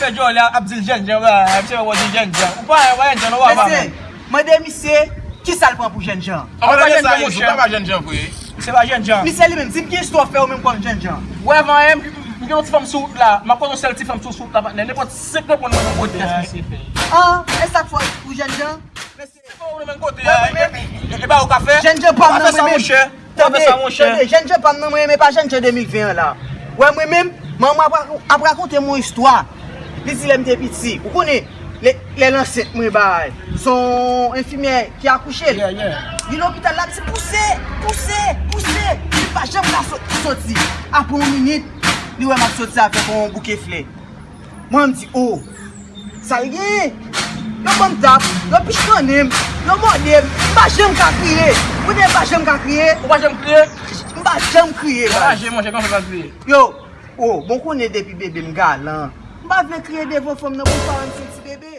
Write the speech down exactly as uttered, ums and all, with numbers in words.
Fè djòlè ap di l jènjan, misye wè di jènjan. Ou pa wè jènjan, non, papa. Mesye, mande misye, kisa l pran pou jènjan? An palan de sa, Yezu, pa jènjan vre. Misye pa jènjan. Misye li menm, di m ki istwa w fè ou menm kòm jènjan. Ou wè, avan yè, m gen yon ti fanm sou wout la. M ap konn yon sèl ti fanm sou, sou wout la, patnè. Nenpòt senk repon nan yon kote. An, e sa k fè w pou jènjan? Mesye. Ou nan menm kote a, e ba ou ka fè. Jènjan pa m nan mwen menm. Tande, tande, jènjan pa m nan mwen, men pa jènjan de mil ven an la. Wè mwen menm, manman ap, ap rakonte m yon istwa. Li di lè m te piti, ou konnen, lè, lè l ansent mwen bay, se yon enfimyè ki akouche l. Li lopital la, ap di pouse, pouse, pouse. Li pa janm ka sot-, soti. Apre yon minit, li wè m ap soti avèk yon bouke flè. Mwen, m di, o, sa l genyen? Yo ban m tap, yo pichkannen m, yo mòde m, m pa janm ka kriye. Ou konnen m pa janm ka kriye. Ou pa janm kriye? M pa janm kriye, baz. Raje, monchè, kòman fè pa kriye? Yo, o, bon, konnen depi bebe m galan. M pa vle kriye devan fanm nan pou paran m se ti bebe.